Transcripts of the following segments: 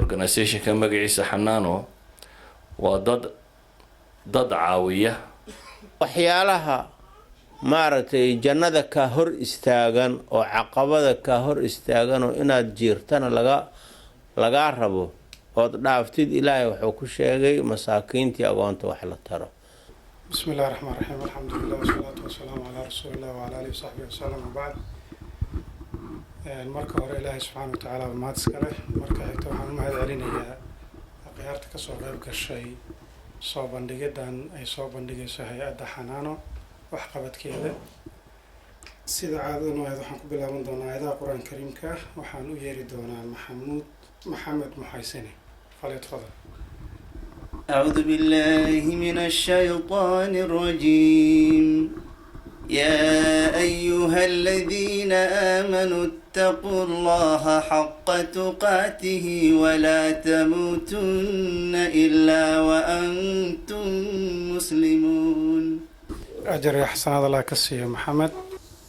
Organizationka magaciisa Xanaano waa dad caawiya. Waxyaalaha maaragtay jannada kaa hor istaagan oo caqabada kaa hor istaagan oo inaad jiirtana lagaa rabo ood dhaaftid, Ilaahay wuxuu ku sheegay masaakiintii, agoonta wax la taro. بسم الله الرحمن الرحيم، الحمد لله والصلاة والسلام على رسول الله وعلى آله وصحبه وسلم، وبعد. Marka hore Ilaahay subxaana watacaala baa mahad iska leh. Marka xigta waxaan u mahad celinayaa akhyaarta kasoo qayb gashay soo bandhigidan ay soo bandhigayso hay-adda Xanaano waxqabadkeeda. Sida caadada noo ahayd, waxaan ku bilaaban doonaa aayadaha Qur-aan Kariimka. Waxaan u yeeri doonaa Maxamuud Maxamed Muxaysine. فليتفضل. أعوذ بالله من الشيطان الرجيم. يا أيها الذين آمنوا اتقوا الله حق تقاته ولا تموتن إلا وأنتم مسلمون. Ajar iyo xasanaad Allah ka siiyo Maxamed.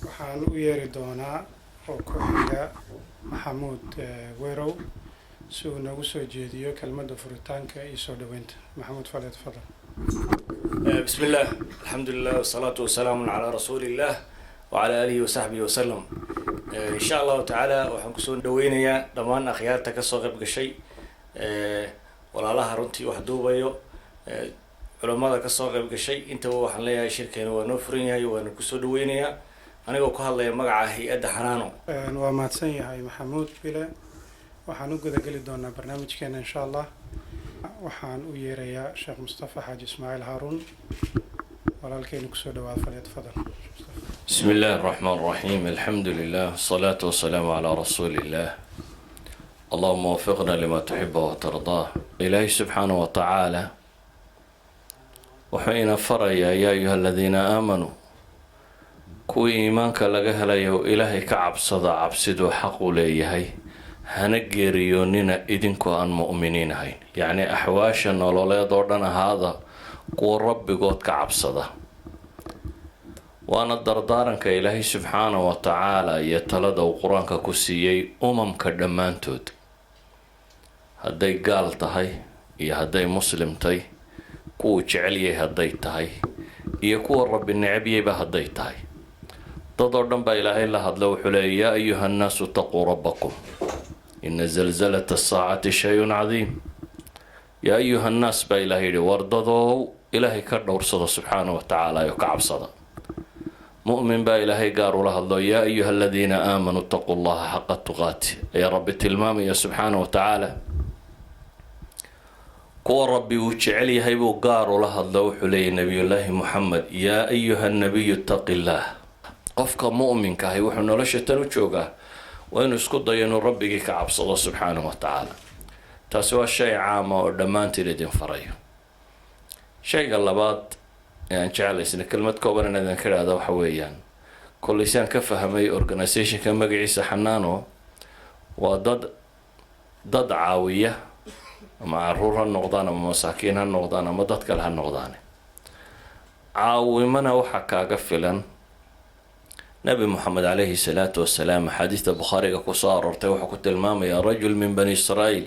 Waxaan u yeeri doonaa oo ku xiga Maxamuud Werow si uu noogu soo jeediyo kelmadda furitaanka iyo soo dhaweynta. Maxamuud، فليتفضل. بسم الله، الحمد لله، والصلاة والسلام على رسول الله وعلى آله وصحبه وسلم. إن شاء الله تعالى waxaan kusoo dhaweynayaa dhammaan akhyaarta kasoo qayb gashay, walaalaha runtii wax duubayo, culammada kasoo qayb gashay intaba. Waxaan leeyahay shirkeena waa noo furan yahay, waana kusoo dhaweynayaa anigoo ku hadlaya magaca hay-adda Xanaano. Waa mahadsan yahay Maxamuud Bile. Waxaan u gudageli doonaa barnaamijkeena insha Allah. Waxaan u yeerayaa Sheekh Mustafa Xaaji Ismaaciil Haaruun, walaalkeena. Kusoo dhawaada. فليتفضل. بسم الله الرحمن الرحيم، الحمد لله، والصلاة والسلام على رسول الله، اللهم وفقنا لما تحب وترضاه. Ilaahay subxaanaه watacaala wuxuu ina farayaa: يا أيها الذين آمنوا, kuwii iimaanka laga helayo, Ilaahay ka cabsada cabsiduu xaqu leeyahay, hana geeriyoonina idinkoo aan mu'miniin ahayn. Yacni axwaasha nololeed oo dhan ahaada kuwa Rabbigood ka cabsada. Waana dardaaranka Ilaahay subxaana wa tacaala iyo talada uu Qur-aanka ku siiyey umamka dhammaantood, hadday gaal tahay iyo hadday muslimtay, kuwuu jecel yahay hadday tahay iyo kuwa Rabbi necab yahayba hadday tahay. Dad oo dhan baa Ilaahay la hadla. Wuxuu leeyay: يا أيها الناس اتقوا ربكم إن زلزلة الساعة شيء عظيم. يا أيها الناس baa Ilahay yidhi, wardadow, Ilaahay ka dhowrsada subxaana wa tacaala oo ka cabsada. Mu'min baa Ilaahay gaar ula hadlo. يا أيها الذين آمنوا اتقوا الله حق تقاته ayaa Rabbi tilmaamaya subxaana wa tacaala. Kuwa Rabbi uu jecel yahay buu gaar ula hadlo. Wuxuu leeyahy Nabiyullaahi Muxamed: يا أيها النبي اتق الله. Qofka mu'minka ahi wuxuu nolosha tan u joogaa waa inuu isku dayo inuu Rabbigii ka cabsado subxaanahu wa tacaala. Taasi waa shay caama oo dhammaantiin idin farayo. Shayga labaad ee aan jeclaysna kelmad kooban in idinka idhahda waxa weeyaan, kollaysaan ka fahmay organizationka magaciisa Xanaano waa dad caawiya, ama caruur ha noqdaan ama masaakiin ha noqdaan ama dad kale ha noqdaan. Caawimana waxaa kaaga filan Nabi Moxamed عليه الصلاة والسلام. Axaadiista Bukhaariga kusoo aroortay wuxuu ku tilmaamayaa رجل من بني إسرائيل.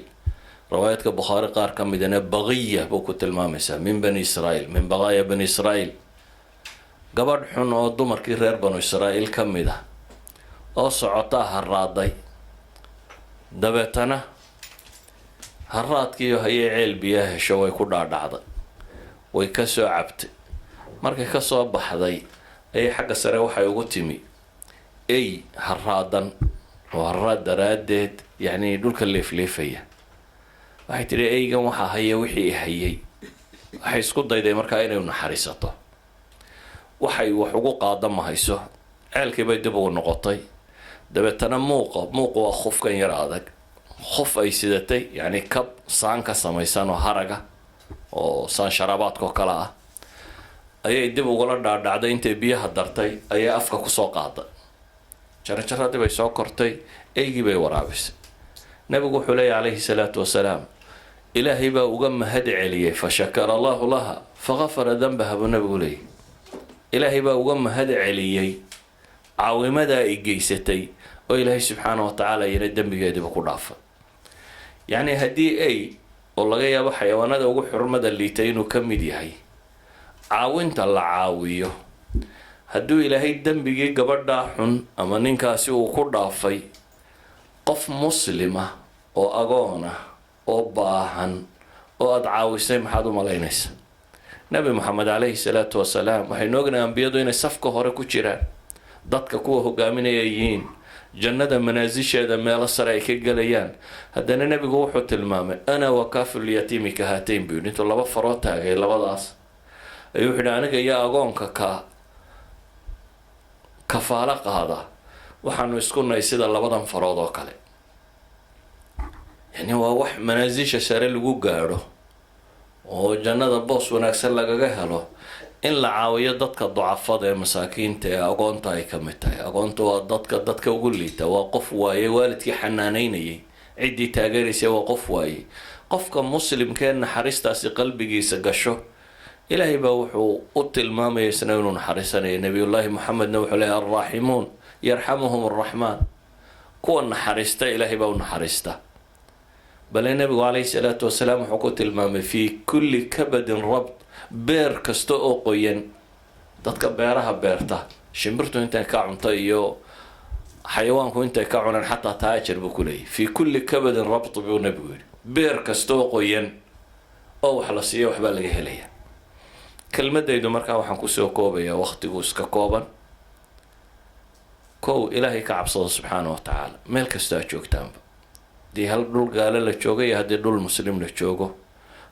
Riwaayaadka Bukhaari qaar ka midana baqiya buu ku tilmaamaysaa, من بني إسرائيل، من بغايا بني إسرائيل. Gabadh xun oo dumarkii reer Banu Israa'iil ka mid ah oo socotaa haraaday. Dabeetana haraadkiiyo hayay ceel biyaa hesho, way ku dhaadhacday, way ka soo cabtay. Markay ka soo baxday ayay xagga sare waxay ugu timi ey haraadan oo haraad daraaddeed yacni dhulka leefleefaya. Waxay tidhi: "Eygan waxaa haya wixii i hayay." Waxay isku dayday markaa inay naxariisato. Waxay wax ugu qaada ma hayso. Ceelkii bay dib ugu noqotay. Dabeetana muuqa, muuqu waa khufkan yar adag, khuf ay sidatay, yacni kab saan ka samaysan oo haraga oo saan sharabaadka oo kale ah, ayay dib ugula dhaadhacday. Intay biyaha dartay ayay afka kusoo qaaday. Jaranjaradii bay soo kortay, eygii bay waraabisay. Nabigu wuxuu leeyahy عليه الصلاة والسلام: Ilaahay baa uga mahad celiyey. فشكر الله لها فغفر ذنبها, buu Nabigu leeyahy. Ilaahay baa uga mahad celiyey caawimadaa ay geysatay oo Ilaahay subxaana wa tacaala iyana dembigeediiba ku dhaafay. Yacni haddii ay oo laga yaabo xayawaanada ugu xurmada liitay inuu ka mid yahay caawinta la caawiyo, hadduu Ilaahay dembigii gabadhaa xun ama ninkaasi uu ku dhaafay, qof muslima oo agoon ah oo baahan oo aada caawisay, maxaad u malaynaysa? Nabi Moxamed calayhi salaatu wasalaam, waxaynu ognahay ambiyadu inay safka hore ku jiraan, dadka kuwa hogaaminaya yihiin, jannada manaasisheeda meelo sare ay ka gelayaan. Haddana nebigu wuxuu tilmaamay: "أنا وكافل اليتيم كهاتين" buu yidhi. Intuu laba faroo taagay labadaas ayuu wuxuu yidhi: "Aniga iyo agoonka ka kafaalo qaada waxaanu isku nahay sida labadan farood oo kale." Yani waa wax manaasisha sare lagu gaadho oo jannada boos wanaagsan lagaga helo in la caawiyo dadka ducafada ee masaakiinta ee agoonta ay ka mid tahay. Agoonta waa dadka dadka ugu liita, waa qof waayey waalidkii xanaaneynayay, ciddii taageeraysay, waa qof waayey. Qofka muslimkee naxariistaasi qalbigiisa gasho, Ilaahay baa wuxuu u tilmaamaya isna inuu naxariisanayo. Nabiyullaahi Moxamedna wuxuu leeyahy: "الراحمون يرحمهم الرحمن." Kuwa naxariista Ilaahay baa u naxariista. Bale nebigu calayhi salaatu wasalaam wuxuu ku tilmaamay: "في كل كبد رطب." Beer kasta oo qoyan, dadka beeraha beerta, shimbirtu intay ka cunto iyo xayawaanku intay ka cunaan, xataa taa ajar buu ku leeyahy. "في كل كبد رطب" buu nebigu yidhi. Beer kasta oo qoyan oo wax la siiyo, waxbaa laga helaya. Kelmadaydu markaa waxaan kusoo koobayaa, waqtigu iska kooban: kow, Ilaahay ka cabsado subxaana wa tacaala meel kastoo aad joogtaanba, haddii hal dhul gaalo la joogo iyo haddii dhul muslim la joogo,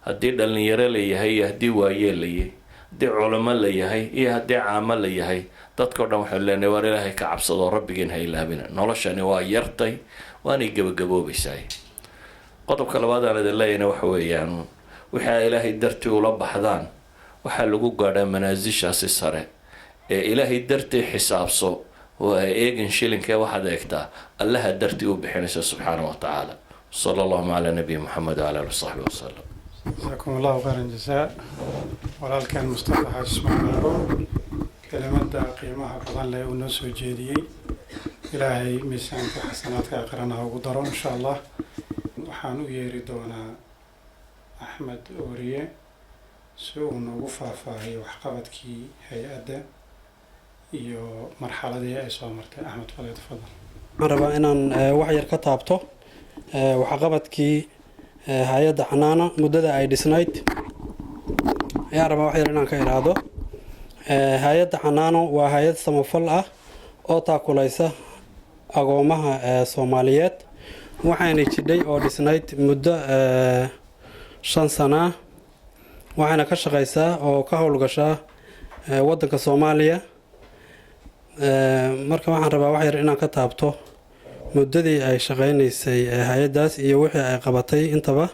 haddii dhalinyaro la yahay iyo haddii waayeel la yahay, haddii culamo la yahay iyo haddii caamo la yahay. Dadka o dhan waxaynu leenahay: waar Ilaahay ka cabsado, rabbigiin ha ilaabina. Noloshani waa yartay, waanay gebagaboobaysaa. Qodobka labaad aan idin leeyahayna waxa weeyaan: wixii ay Ilaahay dartii ula baxdaan waxaa lagu gaadhaa manaasishaasi sare ee Ilaahay dartii xisaabso oo ha eegin shilinkee, waxaad eegtaa Allaha dartii u bixinaysa subxaana wa tacaala. صلى اللهم على نبي محمد وعلى آله وصحبه وسلم. جزاكم الله خير الجزاء walaalkeen Mustafa Xaaji Ismaaciil Aaroon, kelimada qiimaha badan leh uu noo soo jeediyey. Ilaahay miisaanka xasanaadka aqrana ha ugu daro insha Allah. Waxaan u yeeri doonaa Axmed Ooriye si uu noogu faahfaahiyo waxqabadkii hay-adda iyo marxaladii ay soo martay. Axmed, فليتفضل. Waxaan rabaa inaan wax yar ka taabto waxqabadkii hay-adda Xanaana muddada ay dhisnayd ayaan rabaa wax yar inaan ka iraahdo. Hay-adda Xanaano waa hay-ad samafal ah oo taakulaysa agoomaha Soomaaliyeed. Waxayna jidhay oo dhisnayd muddo 5 sanaa. Waxayna ka shaqeysaa oo ka howlgashaa waddanka Soomaaliya. Marka waxaan rabaa wax yar inaan ka taabto muddadii ay shaqeynaysay hay-addaas iyo wixii ay qabatay intaba.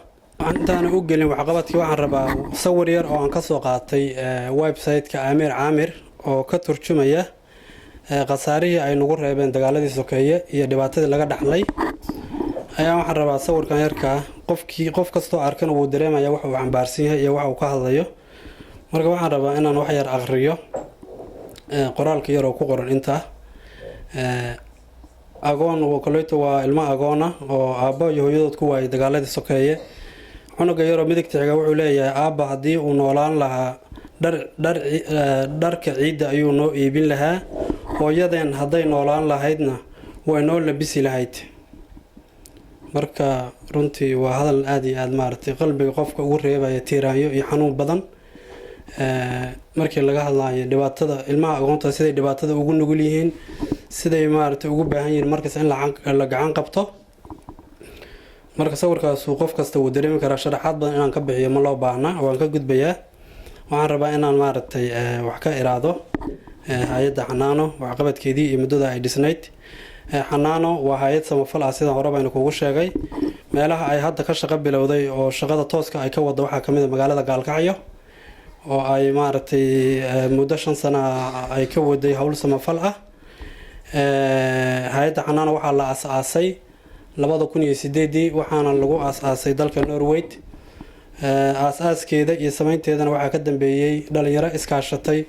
Intaana u gelin waxqabadkii, waxaan rabaa sawir yar oo aan kasoo qaatay website-ka Amiir Caamir oo ka turjumaya khasaarihii ay nagu reebeen dagaaladii sokeeye iyo dhibaatadii laga dhaxlay ayaa waxaan rabaa sawirkan yarkaa qofkii qof kastoo arkana wuu dareemaya waxa uu xambaarsan yahay iyo waxa uu ka hadlayo. Marka waxaan rabaa inaan wax yar aqriyo qoraalka yar oo ku qoran intaa. Agoon koleyto waa ilmo agoona oo aabbo iyo hooyadood ku waayay dagaaladii sokeeye. Cunuga yaroo midigta xiga wuxuu leeyahay: "Aabba haddii uu noolaan lahaa, dhar dhar dharka ciidda ayuu noo iibin lahaa. Hooyadeen hadday noolaan lahaydna, way noo labisi lahayd." Marka runtii waa hadal aada iyo aada maaragtay qalbiga qofka ugu reebaya tiiraanyo iyo xanuun badan markii laga hadlayo dhibaatada ilmaha agoonta, siday dhibaatada ugu nugul yihiin, siday maaragtay ugu baahan yihiin markasta in la gacan qabto. Marka sawirkaasu qof kasta wuu dareemi karaa. Sharaxaad badan inaan ka bixiyo ma loo baahna, waan ka gudbayaa. Waxaan rabaa inaan maaragtay wax ka iraado hay-adda Xanaano, waxqabadkeedii iyo muddada ay dhisnayd. Xanaano waa hay-ad samafal ah, sidaan hore baynu kugu sheegay. Meelaha ay hadda ka shaqo bilowday oo shaqada tooska ay ka wada waxaa kamid a magaalada Gaalkacyo, oo ay maaragtay muddo 5 sana ay ka waday howl samafal ah. Hay-adda Xanaano waxaa la aas-aasay 2008-dii, waxaana lagu aas-aasay dalka Norway. Aas-aaskeeda iyo sameynteedana waxaa ka dambeeyey dhalinyaro iskaashatay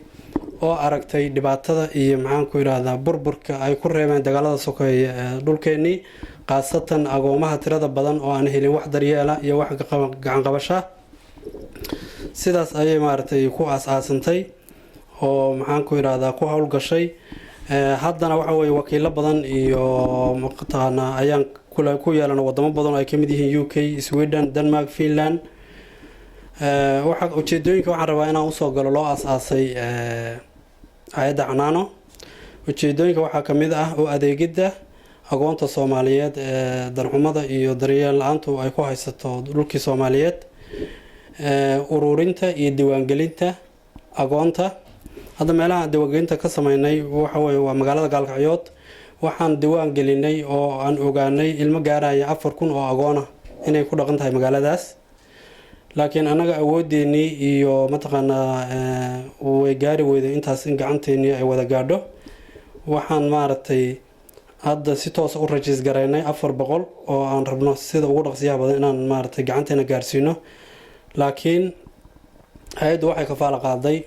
oo aragtay dhibaatada iyo, maxaan ku yidhaahdaa, burburka ay ku reebeen dagaalada sokeeye ee dhulkeenii. Khaasatan agoomaha tirada badan oo aan helin wax daryeela iyo wax gacanqabasha. Sidaas ayay maaragtay ku aas-aasantay oo, maxaan ku yidhahdaa, ku howlgashay. Haddana waxa weye wakiilo badan iyo mataqaanaa ayaan ku yeelana wadamo badan oo ay kamid yihiin UK, Sweden, Denmark, Finland. Waxa ujeedooyinka waxaan rabaa inaan usoo galo loo aas-aasay hay-adda Xanaano, ujeedooyinka waxaa kamid ah oo adeegidda agoonta Soomaaliyeed ee darxumada iyo daryeel la-aantu ay ku haysato dhulkii Soomaaliyeed, ururinta iyo diiwaangelinta agoonta. Hadda meelaha aan diiwaangelinta ka sameynay waxa weye waa magaalada Gaalkacyood. Waxaan diiwaan gelinay oo aan ogaanay ilmo gaaraya 4000 oo agoona inay ku dhaqan tahay magaaladaas, laakiin annaga awoodeenii iyo mataqaanaa way gaari weyday intaas in gacanteenii ay wada gaadho. Waxaan maaragtay hadda si toosa u rajiis garaynay 400 oo aan rabno sida ugu dhaqsiyaha badan inaan maaragtay gacanteena gaarsiino, laakiin hay-addu waxay kafaala qaaday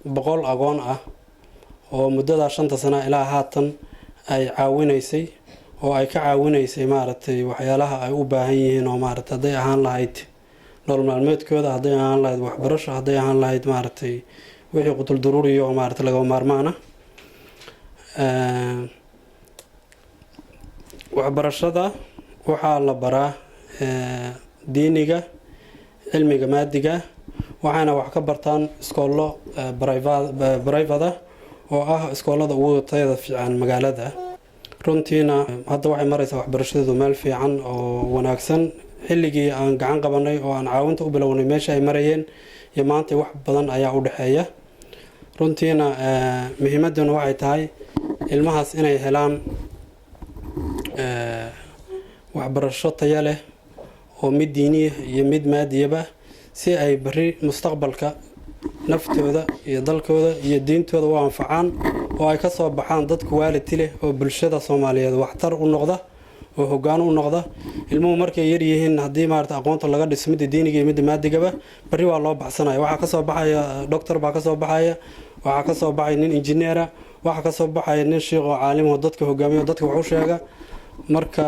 100 agoon ah oo muddadaa 5-ta sana ilaa haatan ay caawinaysay oo ay ka caawinaysay maaragtay waxyaalaha ay u baahan yihiin, oo maaragtay hadday ahaan lahayd nolol maalmeedkooda, hadday ahaan lahayd waxbarasho, hadday ahaan lahayd maaragtay wixii qutul daruuriyo oo maaragtay lagama maarmaana. Waxbarashada waxaa la baraa diiniga, cilmiga maadiga, waxaana wax ka bartaan iskoollo private oo ah iskoolada ugu tayada fiican magaalada. Runtiina hadda waxay maraysaa waxbarashadeedu meel fiican oo wanaagsan. Xilligii aan gacan qabanay oo aan caawinta u bilownay meesha ay marayeen iyo maanta wax badan ayaa u dhexeeya. Runtiina muhiimaduna waxay tahay ilmahaas inay helaan waxbarasho tayo leh oo mid diiniya iyo mid maadiyaba, si ay beri mustaqbalka naftooda iyo dalkooda iyo diintooda u anfacaan oo ay ka soo baxaan dad quality leh oo bulshada Soomaaliyeed waxtar u noqda oo hoggaan u noqda. Ilmuhu markay yar yihiin haddii maarata aqoonta laga dhiso, midda diiniga iyo midda maadigaba, berri waa loo baxsanaya. Waxaa kasoo baxaya doctor baa kasoo baxaya, waxaa kasoo baxaya nin engineer ah, waxaa kasoo baxaya nin shiikh oo caalim oo dadka hogaamiya oo dadka wax u sheega. Marka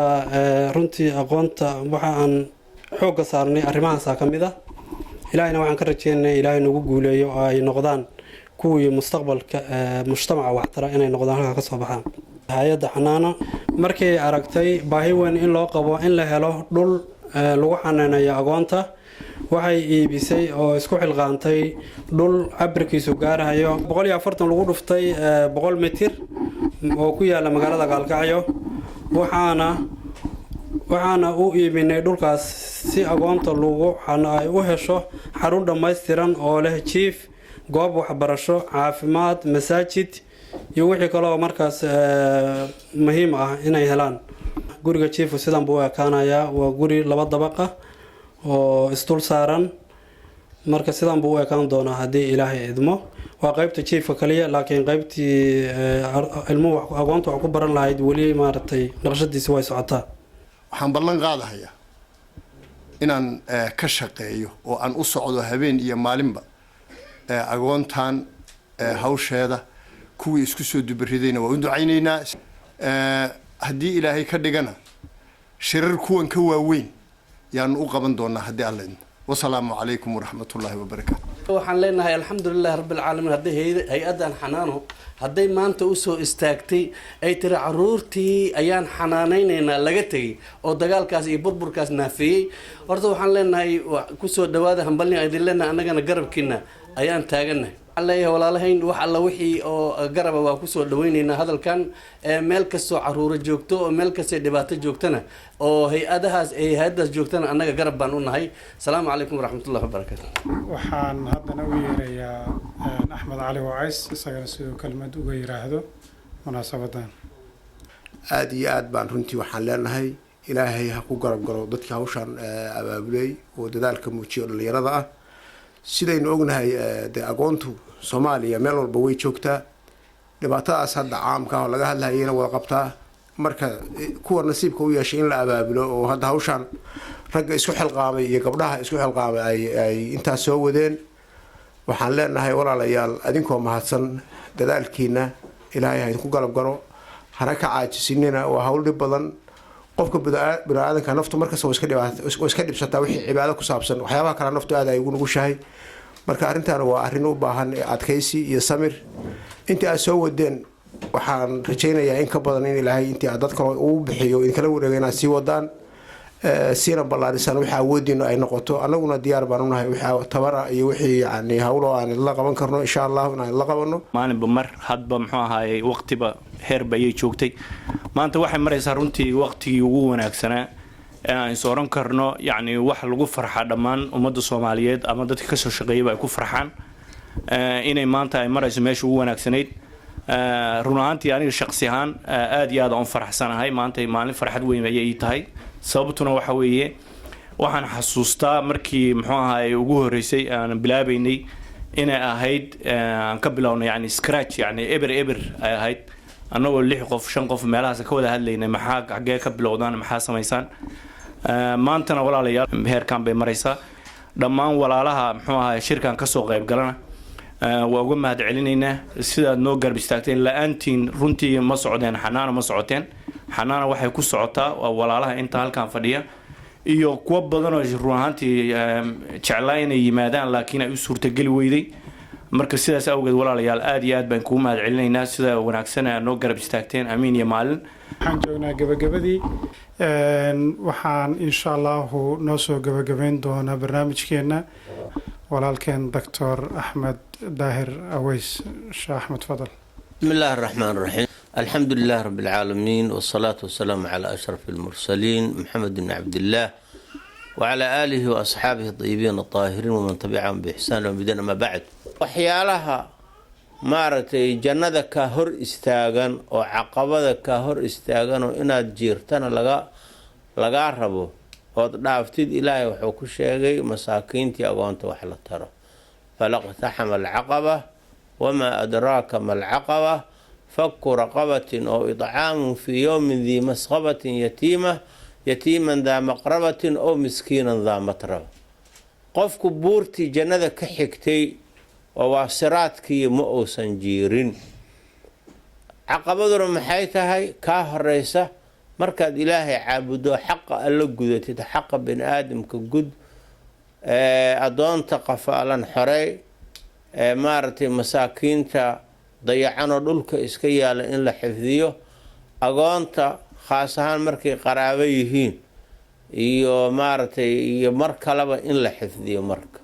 runtii aqoonta waxa aan xoogga saarnay arrimahaasaa ka mid ah. Ilaahayna waxaan ka rajeynaya Ilaahay nagu guuleeyo oo ay noqdaan kuwii mustaqbalka mujtamaca waxtara inay noqdaan, halkaa kasoo baxaan. Hay-adda Xanaano markay aragtay baahi weyn in loo qabo in la helo dhul lagu xanaaneeyo agoonta, waxay iibisay oo isku xilqaantay dhul cabirkiisu gaarahayo 140 lagu dhuftay 100 mitir oo ku yaala magaalada Gaalkacyo. Waxaana u iibinay dhulkaas si agoonta lagu ay u hesho xarun dhammaystiran oo leh jiif, goob waxbarasho, caafimaad, masaajid iyo wixii kaleoo markaas muhiim ah inay helaan. Guriga jiifku sidan buu u ekaanayaa. Waa guri laba dabaqa oo isdul saaran. Marka sidan buu u ekaan doonaa haddii Ilaahay idmo. Waa qeybta jiifka kaliya, laakiin qeybtii ilmuhu agoonta wax ku baran lahayd weli maaragtay naqshadiisi way socotaa. Waxaan ballan qaadahayaa inaan ka shaqeeyo oo aan u socdo habeen iyo maalinba agoontan hawsheeda. Kuwii isku soo dubaridayna waa u ducaynaynaa. Haddii Ilaahay ka dhigana, shirar kuwan ka waaweyn yaanu u qaban doonaa haddii Alla idmo. Wasalaamu calaykum waraxmatullaahi wabarakaatu. Waxaan leenahay alxamdulilahi rabbi alcaalamiin. Hadday hay-addan Xanaano hadday maanta usoo istaagtay, ay tiri caruurtii ayaan xanaanaynaynaa, laga tegay oo dagaalkaas iyo burburkaas naafeeyey, horta waxaan leenahay kusoo dhawaada, hambalni idin leenahay. Annagana garabkiina ayaan taagannahay. Waxaan leeyahay walaalahayn, wax alla wixii oo garaba waa kusoo dhawaynaynaa hadalkan. Meel kastoo caruuro joogto oo meel kastay dhibaato joogtana oo hay-adahaas ay hay-addaas joogtana, annaga garab baan u nahay. Asalaamu calaykum waraxmatullahi wabarakaatu. Waxaan haddana u yeerayaa Axmed Cali Wacays, isagana siduu kelmad uga yiraahdo munaasabadan. Aada iyo aad baan runtii waxaan leenahay Ilaahay ha ku garab galo dadkii hawshaan abaabulay oo dadaalka muujiyo dhalinyarada ah. Sidaynu ognahay dee agoontu Soomaaliya meel walba way joogtaa, dhibaatadaas hadda caamka ah oo laga hadlahayana wada qabtaa. Marka kuwa nasiibka u yeeshay in la abaabulo oo hadda hawshaan ragga isku xilqaamay iyo gabdhaha isku xilqaamay ay intaas soo wadeen, waxaan leenahay walaalayaal, adinkoo mahadsan, dadaalkiina Ilaahay ha idinku garab galo, hana ka caajisinina. Waa hawl dhib badan. Qofka bini-aadanka naftu markasta waa iska dhibsataa wixii cibaado ku saabsan. Waxyaabaha kale naftu aad ay ugu nugushahay. Marka arrintan waa arrin u baahan adkaysi iyo samir. Intii aad soo wadeen, waxaan rajaynayaa in ka badan in Ilaahay intii aad dad kale uu bixiyo idinkala wareego inaad sii wadaan, siina ballaarisaan wixii awoodiinu ay noqoto. Annaguna diyaar baan unahay wixii tabara iyo wixii yani hawlo aan idla qaban karno, insha Allahu, inaan idla qabano. Maalinba mar hadba, muxuu ahaayey, waqtiba heerba ayay joogtay. Maanta waxay maraysaa runtii waqtigii ugu wanaagsanaa ee aan is oran karno, yacni, wax lagu farxa, dhammaan ummadda Soomaaliyeed ama dadka kasoo shaqeeyaba ay ku farxaan inay maanta ay marayso meesha ugu wanaagsanayd. Run ahaantii, aniga shaqsi ahaan aad iyo aad aan u faraxsanahay. Maanta maalin farxad weyn ayay ii tahay. Sababtuna waxa weeye, waxaan xasuustaa markii, muxuu ahaay, ugu horreysay aan bilaabaynay inay ahayd aan ka bilownay yani scratch, yani eber eber ay ahayd, annagoo lix qof, shan qof meelahaas ka wada hadlaynay, maxaa, xaggee ka bilowdaan, maxaa samaysaan. Maantana, walaalayaal, heerkan bay maraysaa. Dhammaan walaalaha, muxuu ahaay, shirkan kasoo qayb galana waa uga mahad celinaynaa sidaad noo garab istaagteen. La-aantiin runtii ma socdeen Xanaana, ma socoteen. Xanaana waxay ku socotaa waa walaalaha inta halkan fadhiya iyo kuwo badan oo run ahaantii jeclaa inay yimaadaan, laakiin ay u suurtageli weyday. Marka sidaas awgeed, walaalayaal, aad iyo aad baan kugu mahad celinaynaa sida wanaagsan aad noo garab istaagteen amiin iyo maalin. Waxaan joognaa gabagabadii. Waxaan insha Allahu noo soo gabagabayn doonaa barnaamijkeena walaalkeen Doctor Axmed Daahir Aweys. Sheekh Axmed, fadal. بسم الله الرحمن الرحيم، الحمد لله رب العالمين، والصلاة والسلام على أشرف المرسلين محمد بن عبد الله وعلى آله وأصحابه الطيبين الطاهرين ومن تبعهم بإحسان يوم الدين. أما بعد، waxyaalaha maaragtay jannada ka hor istaagan oo caqabada ka hor istaagan oo inaad jiirtana lagaa rabo ood dhaaftid, Ilaahay wuxuu ku sheegay masaakiintii agoonta wax la taro: فلا اقتحم العقبة وما أدراك ما العقبة فك رقبة أو إطعام في يوم ذي مسغبة يتيما ذا مقربة أو مسكينا ذا متربة. Qofku buurtii jannada ka xigtay oo waa siraadkii ma uusan jiirin. Caqabaduna maxay tahay? Kaa horeysa markaad Ilaahay caabuddo, xaqa alla gudatid, xaqa bini aadamka gud, addoonta qafaalan xorey, maaragtay, masaakiinta dayacanoo dhulka iska yaala in la xifdiyo, agoonta khaas ahaan markay qaraabo yihiin iyo maaragtay iyo mar kaleba in la xifdiyo. Marka